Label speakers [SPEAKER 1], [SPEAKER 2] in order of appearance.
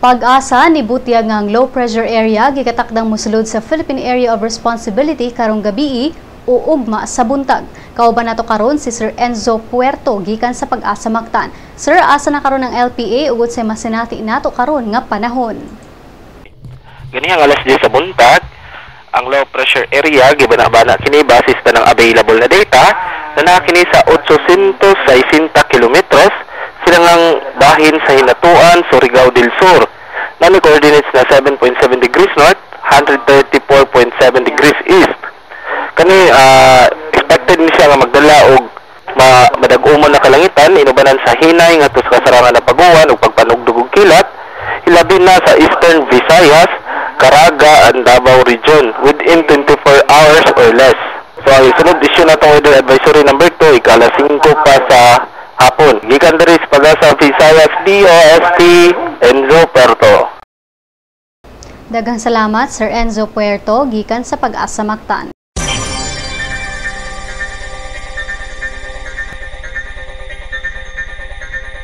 [SPEAKER 1] PAGASA nibutyag nga ang low pressure area gikatakdang mosulod sa Philippine Area of Responsibility karong gabii o ugma sa buntag. Kauban nato karon si Sir Enzo Puerto gikan sa PAGASA Mactan. Sir, asa na karon ang LPA ug unsay masinati nato karon nga panahon?
[SPEAKER 2] Ganihang alas 10 sa buntag, ang low pressure area gibana-bana kini basis pa ng available na data na naa kini sa 860 kilometros silangang bahin sa Hinatuan, Surigao del Sur. Nani coordinates na 7.7 degrees north, 134.7 degrees east. Kani expected ni siya nga magdala og madag-umon na kalangitan inubanan sa hinay ngadto sa kasarangan na paguwan ug pagpanugdog og kilat, hilabi na sa Eastern Visayas, Caraga and Davao Region within 24 hours or less. So ang sunod issue na itong weather advisory number 2, ika-alas 5 pa sa hapon. Gikan diri sa PAGASA Visayas, DOST, Enzo Puerto.
[SPEAKER 1] Daghang salamat, Sir Enzo Puerto gikan sa PAGASA Mactan.